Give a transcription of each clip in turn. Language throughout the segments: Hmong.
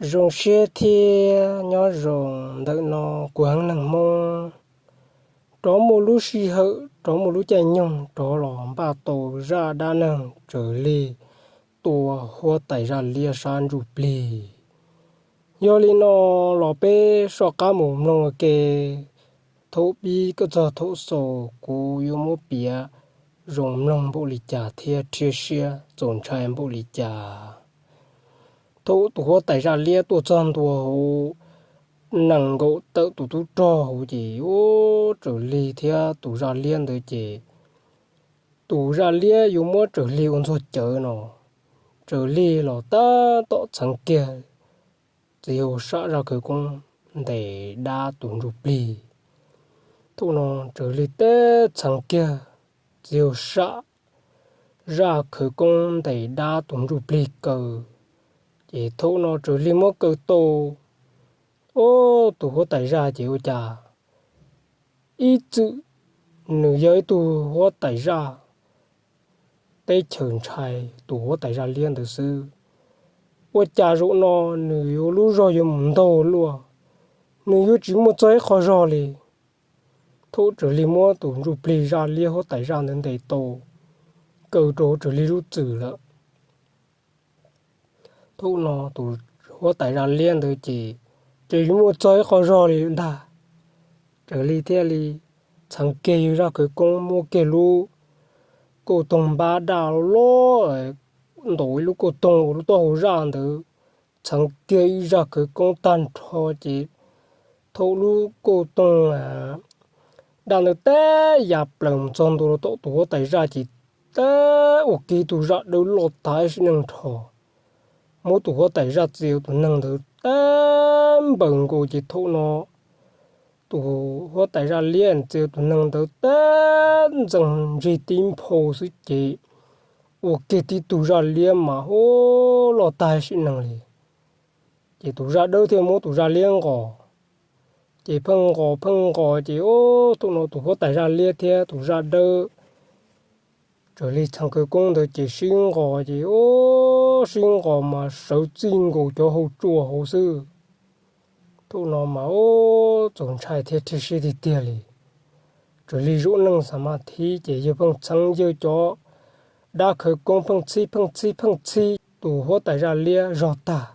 Zoo siab thiab nyob zoo ntawm no kuv heev neeg Hmoob rov muaj lub sij hawm, rov muaj lub caij nyoog rov los npaj tau zaj dab neeg Tsaws Lig tua huab tais zaj liab sab ntsuj plig. Yog li no los peb soj qab mus mloog ua ke. Thaum pib kom txog thaum xaus kuv yuav muab piav zoo mloog npaum li cas thiab rhiab siab txaus ntshai npaum li cas. Thaum tus huab tais zaj liab tuaj txog ntua hauv nees nkaum tawm tus tub rog hauv ces ub, Tsaws Lig thiab tus zaj liab ntawd ces tus zaj liab yuav muab Tsaws Lig ua ntxuag cawv no, Tsaws Lig los tab tom txheev kiag txiv hauv sam zaj khawv koob ntes dab tus ntsuj plig. Thaum no Tsaws Lig teb txheev kiag txiv hauv sam zaj khawv koob ntes dab tus ntsuj plig kaw. Ces thaum no Tsaws Lig muab kaw tau, ub, tus huab tais zaj ces ua cas ib txwm nws yog ib tug huab tais zaj teb chaws ntshai tus huab tais zaj liab ntawd xwb. Ua cas zaum no nws yuav lub zog yuav mus ntaug luaj, nws yuav tsis muaj txog ib qho zog li. Thaum Tsaws Lig muab tus ntsuj plig zaj liab huab tais zaj ntawd ntes tau, kaw rau Tsaws Lig lub txwm lawm, thaum no tus huab tais zaj liab ntawd ces, ces yuav muaj txog ib qho zog li ntag. Tsaws Lig thiaj li txheev kiag yawg zaj khawv koob, muab kiag lub kauj toog npab daj loj, ntaus ib lub kauj toog ua lub taub hau zaj ntawd, txheev kiag ib zaj khawv koob tag nrho ces thaum lub kauj toog daj ntawd teb ya plaws mus txog ntua rau tom tus huab tais zaj ces teb ua kiag tus zaj dawb loj tag sim neej nrho, muab tus huab tais zaj txia tus neeg ntawd teb npaws nkaus ces thaum no tus huab tais zaj liab txia tus neeg ntawd teb ntxees ntsig tib nphau xwb ces ua kiag tib tug zaj liab mas hu loj tag sim neej li. Ces tus zaj dawb thiaj muab tus zaj liab nqos, ces pheej nqos pheej nqos ces ub, thaum no tus huab tais zaj liab thiab tus zaj dawb Tsaws Lig txheev khawv koob ntawd ces sib nqos ces ub, sib nqos mas sawv txij nkaus cov hau tsua hauv xwb. Thaum no mas ub, txaus ntshai thiab rhiab siab tiag tiag li. Tsaws Lig zaum neej xa ma thib ces yawg pheej txheev yawg cov dab khawv koob pheej txhib pheej txhib pheej txhib tus huab tais zaj liab zog tag,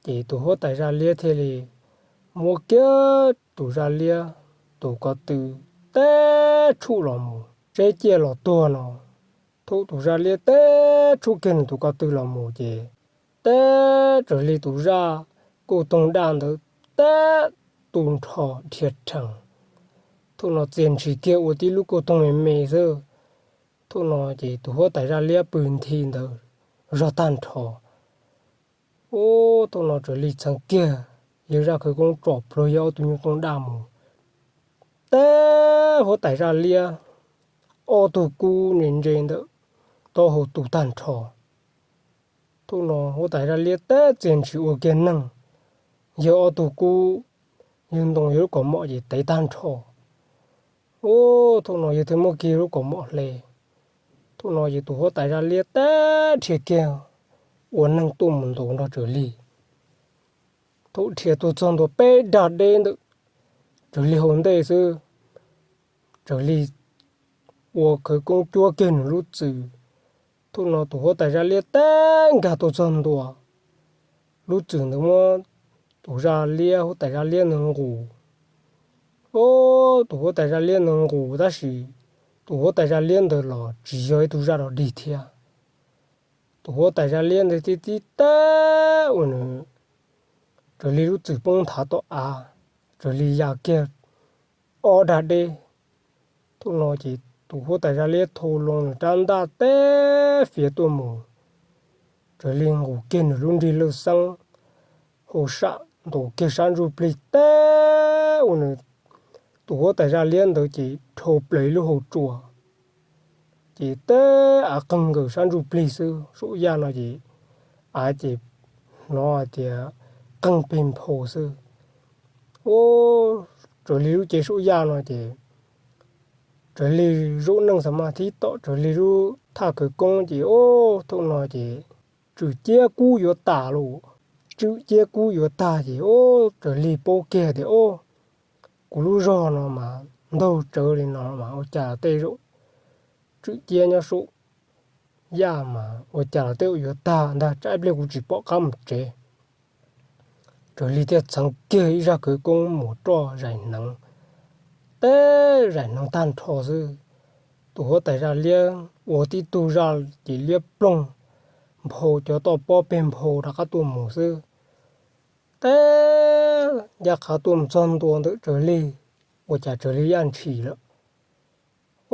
ces tus huab tais zaj liab thiaj li muab kiag tus zaj liab tus ko tw teb tshuj los mus seb ciaj los tuag no. Thaum tus zaj liab teb tshuj kiag nws tus ko tw los mus ces teb Tsaws Lig tus zaj kauj toog daj ntawd teb tu nrho dhia rhees. Thaum no txias ntshis kiag ua tib lub kauj toog me me xwb. Thaum no ces tus huab tais zaj liab pw nthi ntawd zog tag nrho. Ub, thaum no Tsaws Lig txheev kiag yawg zaj khawv koob tsom plhuav yawg ob tug nyuj toog daj mus teb huab tais zaj liab ob tug kub ntse ntse ntawm taub hau tu tag nrho. Thaum no huab tais zaj liab teb txias ntshis ua kiag neeg, yawg ob tug kub, yawg ntoo yawg lub kaus mom ces tev tag nrho. Ub, thaum no yawg thiaj muab kiag lub kaus mom hle. Thaum no ces tus huab tais zaj liab teb dhia kiag ua neeg tuaj mus ntaus nrog Tsaws Lig. Thaum dhia tuaj txog ntua peb dag deb ntawm Tsaws Lig hauv ntej xwb, Tsaws Lig ua khawv koob cuab kiag nws lub txwm. Thaum no tus huab tais zaj liab teb nkag tuaj txog ntua lub txwm ntawd muab tus zaj liab, huab tais zaj liab ntawd nqus. Ub, tus huab tais zaj liab ntawd nqus tab sis tus huab tais zaj liab ntawd los tsis yog ib tug zaj dog dig thiab. Tus huab tais zaj liab ntawd tib tib teb ua nws, Tsaws Lig lub txwm poob nthav tom av, Tsaws Lig ya kiag ob dag deb. Thaum no ces tus huab tais zaj liab thau loo nws rab ntaj teb fiav tuaj mus, Tsaws Lig nqus kiag nws lub nrig lawj xeeb hauv sam ntaus kiag sab ntsuj plig teb ua nws, tus huab tais zaj liab ntawd ces dhau plaws ib lub hau tsua. Ces teb av qeeg nkaws sab ntsuj plig xwb, saum yaj no ces av ces hnov hais tias qeeg peg nphau xwb. Ub, Tsaws Lig lub cev saum yaj no ces Tsaws Lig zaum neej xa ma thib tom Tsaws Lig lub thaj khawv koob ces ub, thaum no ces tswm ciab kub yuav tas lauj. tswm ciab kub yuav tag ces ub, Tsaws Lig paub kiag tias ub, kuv lub zog no mas ntaug tsawv li no mas ua cas tej zaum tswm ciab nyob saum yaj mas ua cas los tej zaum yuav tag ntag, tsam ib pliag kuv tsis pom qab mus tsev. Tsaws Lig thiaj txheev kiag ib zaj khawv koob mus roj zais hneev, teb zais hneev tag nrho xwb. Tus huab tais zaj liab ua tib tug zaj ces liab ploog, nphau cov toj pob peg nphau rov qab tuaj mus xwb. Teb ncaj qha tuaj mus txog ntua ntawm Tsaws Lig, ua cas Tsaws Lig yaj ntshis lawm.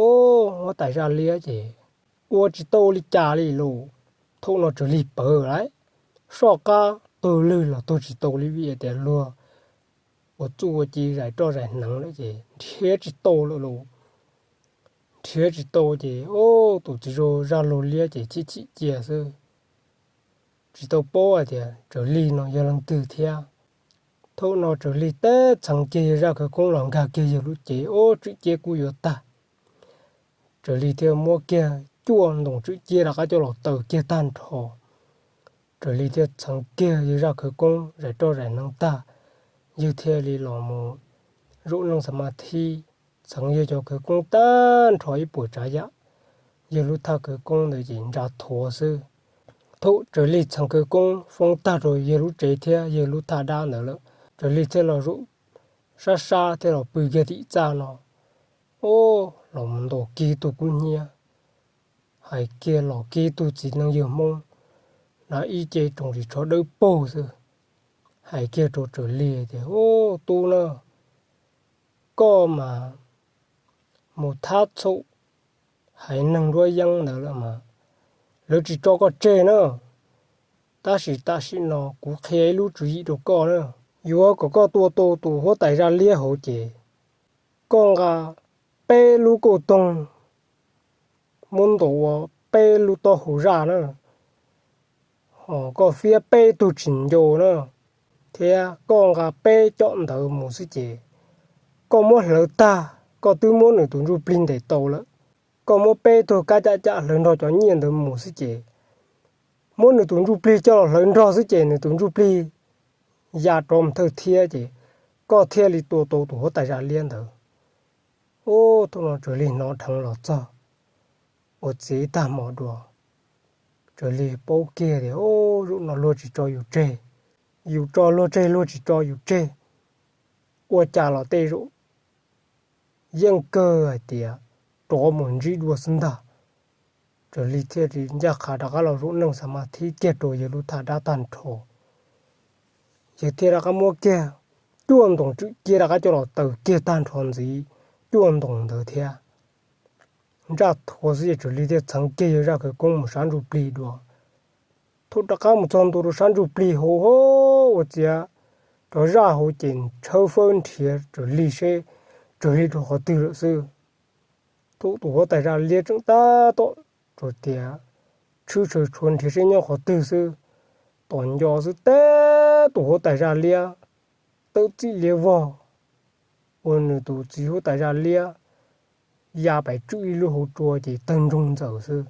Ub, huab tais zaj liab ces ua tsis tau li cas li lauj. Thaum no Tsaws Lig pawv lawm, soj qab taug lwg los taug tsis tau li vim tias luag ua txuj ua ci zais roj zais hneev lawm ces nrhiav tsis tau lawm lauj. Nrhiav tsis tau ces ub, tus txiv zaj laug liab ces chim chim cia xwb, tsis tau paub hais tias Tsaws Lig no yog leej twg thiab. Thaum no Tsaws Lig teb txheev kiag yawg zaj khawv koob los nkag kiag yawg lub cev, ub, tswm ciab kub yuav tag. Tsaws Lig thiaj muab kiag cuaj ntoos tswm ciab rov qab coj los taws kiag tag nrho. Tsaws Lig thiaj txheev kiag yawg zaj khawv koob zais roj zais hneev tag, yawg thiaj li los mus zaum neej xam mas thib, txheev yawg cov khawv koob tag nrho ib puas tsav yam. Yawg lub thaj khawv koob ntawd ces ntsa thuav xwb. Thaum Tsaws Lig txheev khawv koob foob tag rau yawg lub tsev thiab yawg lub thaj dab ntawd lawm, Tsaws Lig thiaj los zaum sab sab thiaj los pw kiag tim txaj no. Ub, los mus ntaus kiag tug kub hnyiab, hais kiag los kiag tug txiv neej yawg Hmoob, hnav ib ce tsoos ris tsho dawb paug xwb, hais kiag rau Tsaws Lig tias, Ub, tub na, koj mas mus thab txhaum haiv neeg nruab yeeb ntawd lawm mas lawv tsis tso koj tseg na. Tab sis tam sim no kuv qhia ib lub tswv yim rau koj na. Yuav kom koj tua tau tus huab tais zaj liab hauv ces koj nqa peb lub kauj toog muab ntaus ua peb lub taub hau zaj na, ho koj fiab peb tug tsis ncau na, thiab koj nqa peb cov ntawv mus xwb ces koj muab hlawv tag, koj twb muab nws tus ntsuj plig ntes tau lawm. Koj muab peb tug kab cam cam hlawv nrog cov nyiaj ntawd mus xwb ces muab nws tus ntsuj plig coj los hlawv nrog xwb ces nws tus ntsuj plig ya rov mus thawj thiab ces koj thiaj li tua tau tus huab tais zaj liab ntawd. Ub, thaum no Tsaws Lig hnov dheev los txog ua txiv ib tag hmo dua. Tsaws Lig paub kiag tias, Ub, zaum no luag tsis tso yus tseg, yus tso luag tseg luag tsis tso yus tseg, ua cas los tej zaum yeej kawg hais tias rov mus ntsib dua xwb ntag. Tsaws Lig thiaj li ncaj qha rov qab los zaum neej xam mas thib kiag rau yawg lub thaj dab tag nrho. Yawg thiaj rov qab muab kiag cuaj ntoos tswm ciab rov qab coj los taws kiag tag nrho ntxiv cuaj ntoos ntawd thiab. Ntsaj thuav xwb ces Tsaws Lig thiaj txheev kiag yawg zaj khawv koob mus sab ntsuj plig dua. Thaum rov qab mus txog ntua rau sab ntsuj plig hauv, ua ciav cov zaj hauv ces tshawb fawb nrhiav Tsaws Lig seb Tsaws Lig rau qhov twg lawm xwb. Thaum tus huab tais zaj liab tseem tab tom tsuas tias tshwj tshaw tshuav nrhiav seb nyob qhov twg xwb, tom nco xwb teb tus huab tais zaj liab tawm txim liab vog, ua nws tus txiv huab tais zaj liab ya pais tswm ib lub hauv tsua ces tawg ntsoog ntxaws xwb.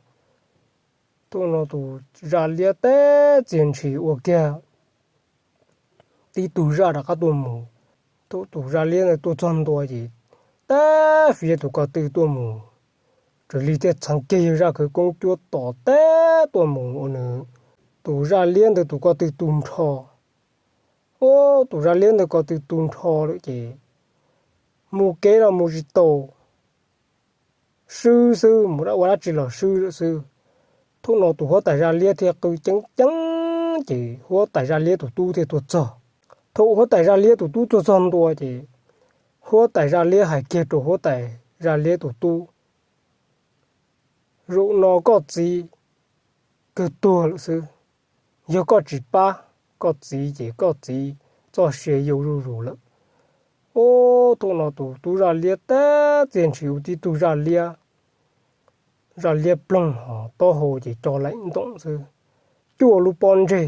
Thaum no tus zaj liab teb txias ntshis ua kiag tib tug zaj rov qab tuaj mus. Thaum tus zaj liab ntawd tuaj txog ntua ces teb fiav tus ko tw tuaj mus. Tsaws Lig thiaj txheev kiag yawg zaj khawv koob cuab tom teb tuaj mus ua nws tus zaj liab ntawd tus ko tw tu nrho. Ub, tus zaj liab ntawd ko tw tu nrho lawm ces mus kev los mus tsis tau, swb xwb, mus ua dab tsi los swb lawm xwb. Thaum no tus huab tais zaj liab thiaj qw ceeb ceeb ces huab tais zaj liab tus tub thiaj tuaj txog. Thaum huab tais zaj liab tus tub tuaj txog ntua ces huab tais zaj liab hais kiag rau huab tais zaj liab tus tub, Zaum no koj txiv kawg tuag lawm xwb. Yog koj tsis pab koj txiv ces koj txiv txoj sia yau zuj zus lawm. Ub, thaum no tus tub zaj liab teb txias ntshis ua tib tug zaj liab, zaj liab ploog ho taub hau ces co laim ntoos xwb, cuaj lub pob ntseg,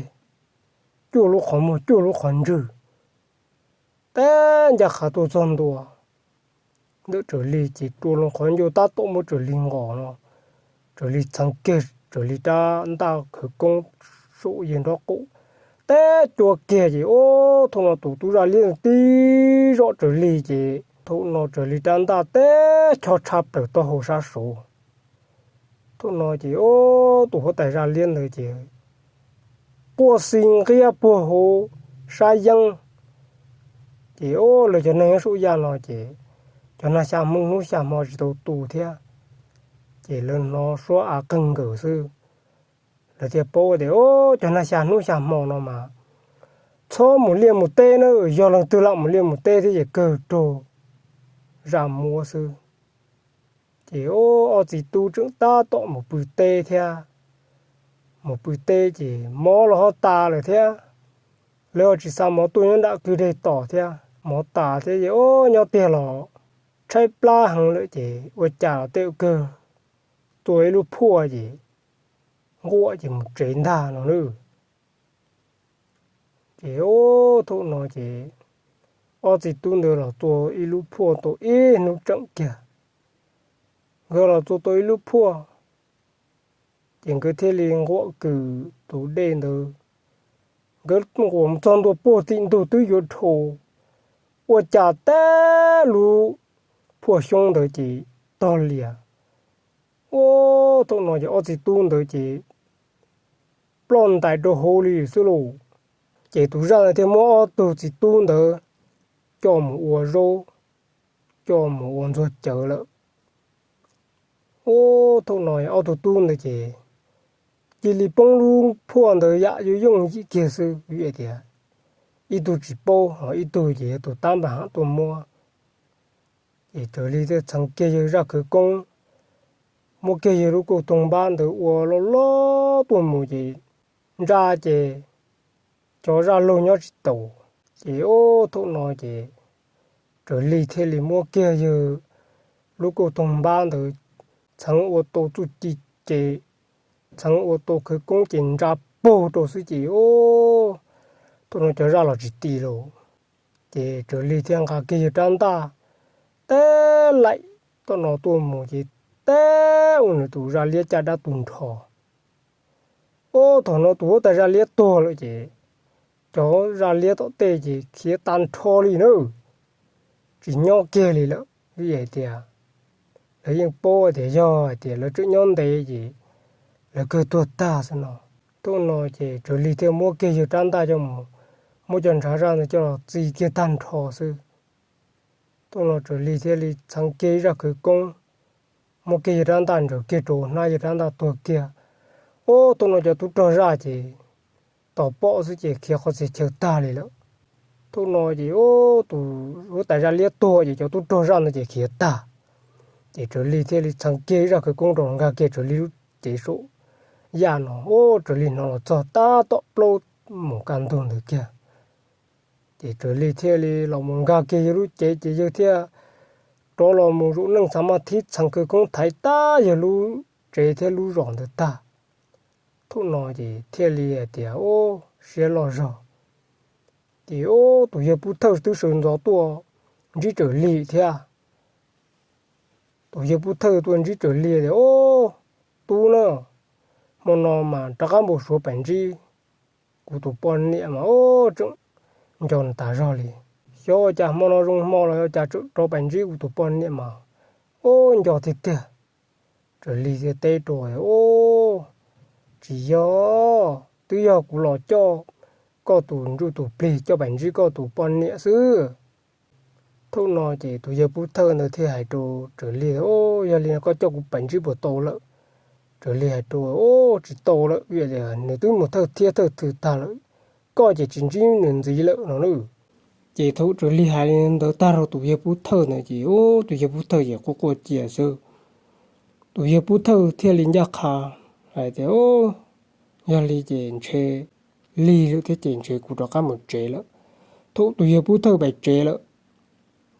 cuaj lub qhov muag, cuaj lub qhov ntswg, teb ncaj qha tuaj txog ntua ntawm Tsaws Lig ces rua loo qhov ncauj tab tom muab Tsaws Lig nqos no, Tsaws Lig txheev kiag Tsaws Lig rab ntaj khawv koob saum yawg nraub qaum, teb cua kiag ces ub, thaum no tus tub zaj liab ntawd tib zom Tsaws Lig ces thaum no Tsaws Lig rab ntaj teb chob tshab plaws taub hau sab saud. Thaum no ces ub, tus huab tais zaj liab ntawd ces quaj xi nqiab puag hauv sab yeeb. Ces ub, lawv cov neeg nyob saum yaj no ces cov nag xya hnub xya hmo tsis tau tu thiab, ces lawv hnov suab av qeeg nkaws xwb. Lawv thiaj paub tias ub, cov nag xya hnub xya hmo no mas txhob mus liaj mus teb na, yog leej twg lam mus liaj mus teb thiab ces kawg raug zaj muab xwb. Ces ub, ob txiv tub tseem tab tom mus pw teb thiab. Mus pw teb ces mov los ho tas lawm thiab. Lawv ho tsis xa mov tuaj, nyob nram kwj deg tos thiab, mov tas thiab ces ub, nyob tiag los tshaib plab heev lawm ces ua cas los tej kawg tua ib lub phuaj ces nquam ces mus tsev ntag no na. Ces ub, thaum no ces ob txiv tub ntawd los tua ib lub phuaj tau ib hnub tseem kiag. Nkawd los tua tau ib lub phuaj ces nkawd thiaj li nquam kws tus dej ntawd. Nkawd nquam mus txog ntua puag tim ntug twb yuav dhau, ua cas teb lub phuaj xyoob ntawd ces tog lias. Ub, thaum no ces ob txiv tub ntawd ces ploj ntais rau hauv li xwb lauj. Ces tus zaj ntawd thiaj muab ob tug txiv tub ntawd coj mus ua zaub, coj mus ua ntxuag cawv lawm. Ub, thaum no ob tug tub ntawd ces cia li poob lub phuaj ntawd yam yooj yooj yim kiag xwb, vim tias ib tug tsis paub, ib tug ces yog tus tab npa ham tuaj muab. Ces Tsaws Lig thiaj txheev kiag yawg zaj khawv koob, muab kiag yawg lub kauj toog npab ntawd ua loj loj tuaj mus ces ntsa ces cov zaj laug nyob tsis taus. Ces ub, thaum no ces Tsaws Lig thiaj li muab kiag yawg lub kauj toog npab ntawd txheev ua tau txuj ci ces txheev ua tau khawv koob ces ntsa paug rau xwb ces ub, thaum no cov zaj los tsis ti lauj. Ces Tsaws Lig thiaj nqa kiag yawg rab ntaj teb laim tom no tuaj mus ces teb ua nws tus zaj liab caj dab tu nrho. Ub, thaum no tus huab tais zaj liab tuag lawm ces cov zaj liab tom tej ces khiav tag nrho li na, tsis nyob kiag li lawm. Vim hais tias lawv yeej paub tias yog hais tias lawv tseem nyob ntev ces lawv kawg tuag tag xwb no. Thaum no ces Tsaws Lig thiaj muab kiag yawg rab ntaj coj mus, muab cov ntshav zaj ntawd coj los txi kiag tag nrho xwb. Thaum no Tsaws Lig thiaj li txheev kiag ib zaj khawv koob, muab kiag yawg rab ntaj ntsaws kiag rau hnab, yawg rab ntaj tuag kiag. Ub, thaum no cov tub rog zaj ces tos pom xwb ces khiav qhov txhia chaw tag li lawm. Thaum no ces ub, tus huab tais zaj liab tuag ces cov tub rog zaj ntawd ces khiav tag. Ces Tsaws Lig thiaj li txheev kiag ib zaj khawv koob rau nkag kiag Tsaws Lig lub cev saum yaj no. Ub, Tsaws Lig hnov los txog tab tom plaub mus kaj ntug ntawd kiag. Ces Tsaws Lig thiaj li los mus nkag kiag yawg lub cev ces yawg thiaj rov los mus zaum neej txhav maj thib txheev khawv koob thaiv tag yawg lub tsev thiab lub zos ntawd tag. Thaum no ces thiaj li hais tias ub, siab loj zog. Ces ub, tus yawg Pub Thawj twb sawv ntxov tuaj ntsib Tsaws Lig thiab. Tus yawg Pub Thawj tuaj ntsib Tsaws Lig tias ub, tub na, hmo no mas rov qab npau suav pem ntsib kuv tus poj niam mas ub, tseem nco nws tas zog li. Xyov ua cas hmo no zoo hmo los ua cas tseem rov pem ntsib kuv tus poj niam mas ub, nco tiag tiag. Tsaws Lig thiaj teb rau ub, tsis yog, twb yog kuv los coj koj tus ntsuj tus plig coj pem ntsib koj tus poj niam xwb. Thaum no ces tus yawg Pub Thawj ntawd thiaj hais rau Tsaws Lig, yog li no koj coj kuv pem ntsib puas tau lawm? Tsaws Lig hais rau ub, tsis tau lawm, vim nws twb mus thawj thiab thawj twg tag lawm, koj ces tsis ntsib nws ntxiv lawm no na. Ces thaum Tsaws Lig hais li ntawd tag rau tus yawg Pub Thawj ntawd ces ub, tus yawg Pub Thawj ces quaj quaj cia xwb. Tus yawg Pub Thawj thiaj li ncaj qha hais tias, yog li ces ntshe lig lawm thiab ces ntshe kuv rov qab mus tsev lawm. Thaum tus yawg Pub Thawj pem tsev lawm,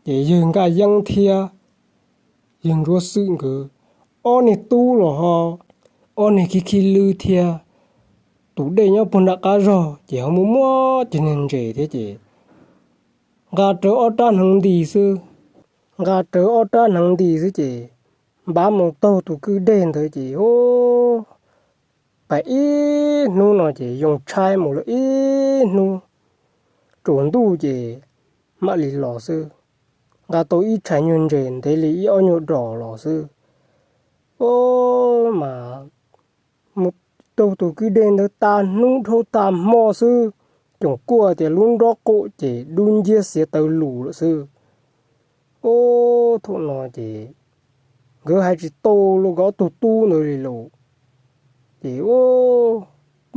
ces yawg Nkaj Yeeb thiab yawg Ntsuab Xwm nkawd ob niag tub los ho ob niag khib khib lwb thiab tus dej nyob puag nram qab zog ces ho muaj muab cov niag ntses thiab ces nqa rawv ob rab hneev nti xwb. Nqa rawv ob rab hneev nti xwb ces npaj mus taug tus kwj deg ntawd ces ub, pais ib hnub no ces yoo tshaib mus lawm ib hnub, tsaus ntuj ces mam li los xwb. Nqa tau ib tshais nyuag ntses ntev li ib ob nyuag dos los xwb. Ub, mas mus taug tus kwj deg ntawd tas hnub dhau tas hmo xwb, coom kuaj tias lub nrob qaum ces dub nciab xiav taw lus lawm xwb. Ub, thaum no ces nkawd hais tsis tau los nkawd ob tug tub ntawd li lawm. Ces ub,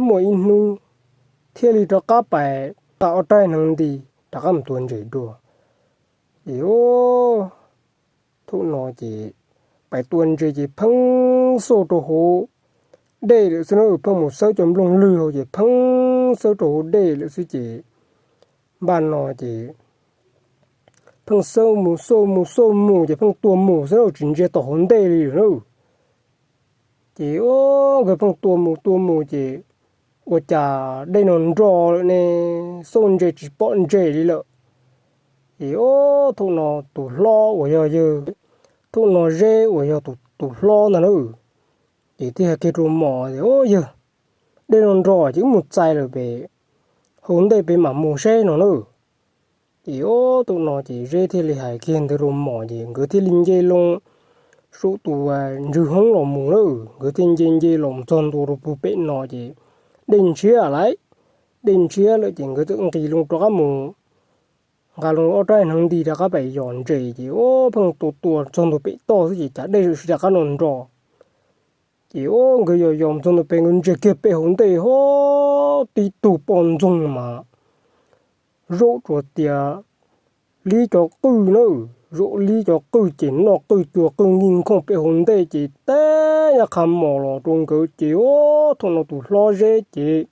muaj ib hnub thiaj li rov qab pais nqa ob rab hneev nti rov qab mus tua ntses dua. Ces ub, thaum no ces pais tua ntses ces pheej xauj rau hauv dej lawm xwb na, pheej mus xawb cov nplooj lwg hauv ces pheej xawb rau hauv dej lawm xwb ces npaj no ces pheej xawb mus xauj mus xauj mus ces pheej tua mus xwb na, tsis ntsia tom hauv ntej li lawm na. Ces ub, nkawd pheej tua mus tua mus ces ua cas dej no nro lawm ne, xauj ntses tsis pom ntses li lawm. Ces ub, thaum no tus hlob uas yog yawg, thaum no Zeb uas yog tus hlob ntag na, ces thiaj hais kiag rau Mos tias, Ub yawg, dej no nro ces wb mus txais lawm pem hauv ntej pem mam mus seb no na. Ces ub, thaum no ces Zeb thiaj li hais kiag ntawd rau Mos ces nkawd thiaj li nce loo saum tus ntswg hoob los mus na, nkawd thiaj nce nce los mus txog ntua rau puag pem no ces dej ntshiab lawm, dej ntshiab lawm ces nkawd txawm nqis loo rov qab mus nqa loo ob rab hneev nti rov qab pais yos ntses ces ub, pheej tua tua txog ntua pem toj xwb ces cas dej tsis rov qab no nro. Ces ub, nkawd yos yos mus txog ntua pem nkawd ntsia kiag pem hauv ntej ho tib tug poj ntxoog mas zaum rau tias lib cov qwj na, zaum lib cov qwj ces noj qwj cua qwj nkig nkhooj pem hauv ntej ces teb nyab qha mos los rau nkawd ces ub, thaum no tus hlob Zeb ces,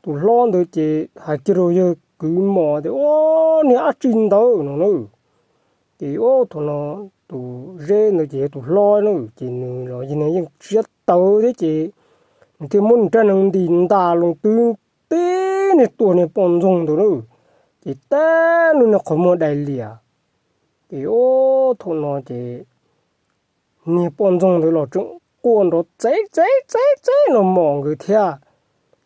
tus hlob ntawd ces hais kiag rau yawg kwv Mos tias, Ub, niag dab tsi ntawd no na. Ces ub, thaum no tus Zeb ntawd ces yog tus hlob na ces nws los yog niag yeej siab tawv thiab ces nws thiaj muab nws rab hneev nti nta loo twb tib niag tua niag poj ntxoog ntawd na, ces teb nws niag qhov muag dai lias. Ces ub, thaum no ces niag poj ntxoog ntawd los tseem quaj nrov txev txev txev txev no Mos nkawd thiab.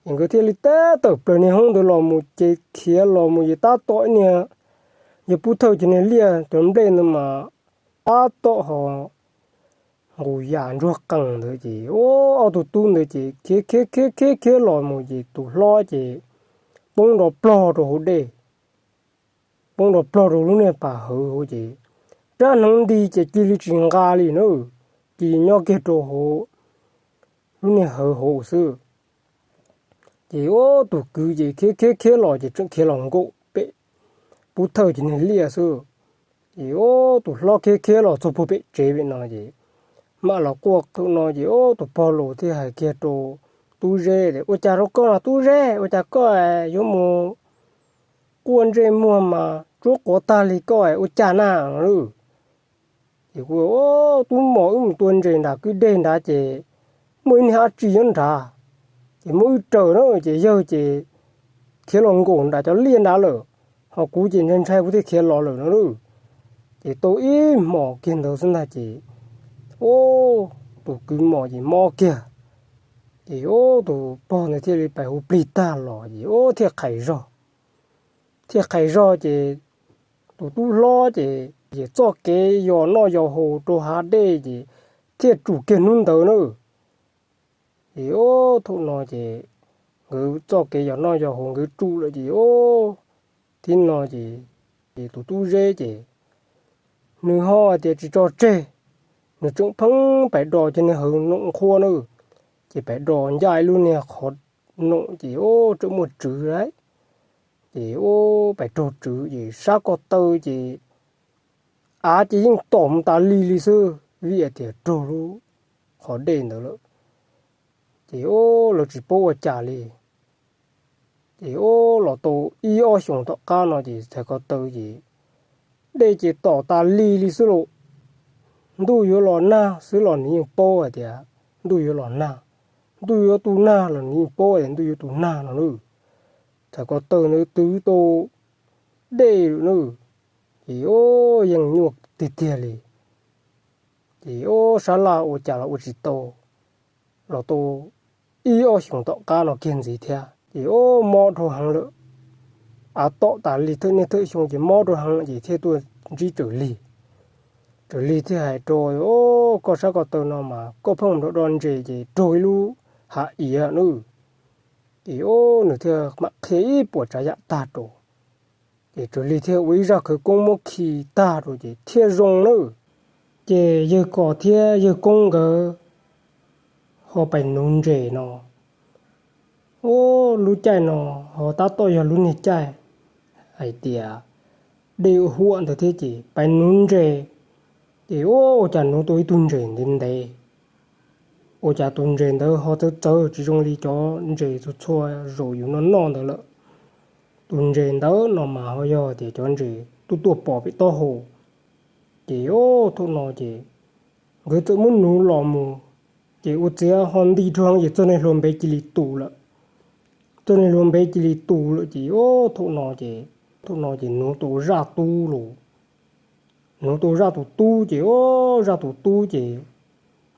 Ces nkawd thiaj li tab tom tawm plaws niag hoob ntawd los mus ces khiav los mus ces tab tom niag, yog pub thawj cov niag liaj cov nplej ntawd mas tab tom ho nqus yam ntsuag qees ntawd ces ub, ob tug tub ntawd ces khiav khiav khiav khiav khiav los mus ces tus hlob ces poob nrov plog rau hauv dej, poob nrov plog rau lub niag pas hawv hauv ces rab hneev nti ces cia li tsis nqa li na, cia li nyob kiag rau hauv lub niag hawv hauv xwb. Ces ub, tus kwv ces khiav khiav khiav los ces tseem khiav los nkaum pem pub thawj cov niag liaj xwb. Ces ub, tus hlob khiav khiav los txog puag pem tsev pem no ces mam los quaj thaum no ces ub, tus pog laus thiaj hais kiag rau tub Zeb tias, Ua cas rau koj no tub Zeb, ua cas koj yuav mus quaj ntsej muag mas tsuab quav tag li koj ua cas na no lauj? Ces kuv, Tub Mos, wb mus tua ntses nram kwj deg nrad ces muaj ib niag dab tsi nyob nrad, ces muab wb raws na ces yawg ces khiav los nkaum nram cov liaj nrad lawm, ho kuv ces ntshai ntshai kuv thiaj khiav los lawm no lauj. Ces tau ib hmos kiag ntawd xwb ntag ces ub, tus kwv Mos ces mob kiag. Ces ub, tus pog ntawd thiaj li pais hu plig tag los ces ub, thiaj qhais zog. Thiaj qhais zog ces tus tub hlob ces, ces txoj kev yos noj yos haus rau hav dej ces thiaj tsum kiag hnub ntawd na. Ces ub, thaum no ces nkawd txoj kev yos noj yos haus nkawd tsum lawm ces ub, thib no ces, ces tus tub Zeb ces nws ho hais tias tsis tso tseg, nws tseem pheej pais do cov niag hawv noom nqhuab na, ces pais do ncaj ib lub niag qhov noom ces ub, tseem muaj tswv lawm. Ces ub, pais raug tswv ces sab ko taw ces av ces yeej tom mus tas li li xwb vim tias raug lub qhov dej ntawd lawm. Ces ub, lawv tsis paub ua cas li. Ces ub, los tau ib ob xyoos tom qab no ces txhais ko taw ces dej ces tom tas li li xwb lauj. Ntuj yuav los nag xwb los nws yeej paub hais tias ntuj yuav los nag, ntuj yuav tu nag los nws yeej paub tias ntuj yuav tu nag no lauj. Txhais ko taw ntawd twb tau dej lawm na, ces ub, yeej nyuaj tiag tiag li. Ces ub, sab laj ua cas los ua tsis tau, los tau ib ob xyoos tom qab no kiag ntxiv thiab ces o, mob dhau heev lawm. Av tom tas li thawj niaj thawj xyoo ces mob dhau heev ces thiaj tuaj ntsib Tsaws Lig. Tsaws Lig thiaj hais rau, o, koj sab ko taw no mas koj pheej mus nrog do ntses ces raug ib lub hav iav nawb. Ces o, nws thiaj mam qhia ib puas tsav yam tag rau. Ces Tsaws Lig thiaj ua ib zaj khawv koob muab khi tag rau ces thiaj zoo nawb. Ces yawg Kos thiab yawg Koob nkawd ho pais nuv ntses no. O, lub caij no ho tab tom yog lub niag caij hais tias dej huam ntawd thiab ces pais nuv ntses. Ces ua cas nuv tau ib tug ntses ntev ntev, ua cas tus ntses ntawd ho txawv txawv tsis zoo li cov ntses txhua txhua zaus yus noj noj ntawd lawm. Tus ntses ntawd no mas ho yog tias cov ntses tuaj tuaj pom pem taub hau. Ces o, thaum no ces nkawd txawm muab nuv los mus, ces ua ciav ho nti rau ces txog niag hlua npev cia li tus lawm. Txog niag hlua npev cia li tus lawm ces o, thaum no ces, thaum no ces nuv tau zaj tub los. Nuv tau zaj tus tub ces o, zaj tus tub ces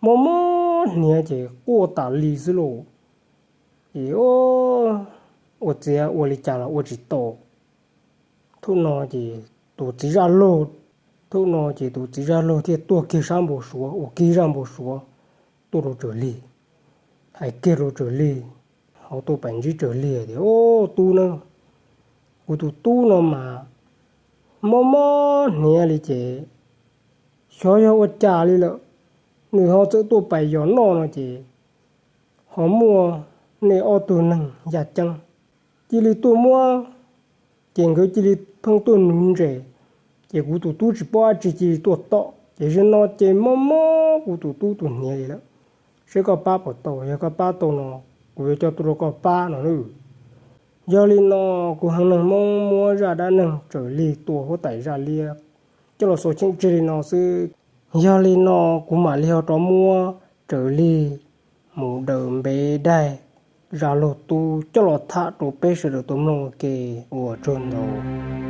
mob mob hniav ces quaj tas li xwb lauj. Ces o, ua ciav ua li cas los ua tsis tau. Thaum no ces tus txiv zaj laug, thaum no ces tus txiv zaj laug thiaj tuaj kiag sab npau suav, ua kiag zaj npau suav tuaj rau Tsaws Lig, hais kiag rau Tsaws Lig, ho tuaj pais ntsib Tsaws Lig tias, O, tub na, kuv tus tub no mas mob mob hniav li ces xyov yog ua cas li lawm, nws ho txawm tuaj pais yos noj no ces ho muaj nej ob tug neeg yaj ceeb cia li tuaj muab, ces nkawd cia li pheej tuaj nuv ntses, ces kuv tus tub tsis paub dab tsi cia li tuaj tom, ces zaum no ces mob mob kuv tus tub tus hniav li lawm. Seb koj pab puas tau, yog koj pab tau no, kuv yuav coj tuaj rau koj pab no nawb. Yog li no, kuv Hmoob neeg Hmoob muab zaj dab neeg Tsaws Lig tua huab tais Zaj Liab coj los xaus cheem tseg li no xwb. Yog li no, kuv mam li ho rov muab Tsaws Lig mus daws npe daig zaj laug tub coj los tham rau peb sawv daws tau mloog ua ke. Ua tsaug ntau.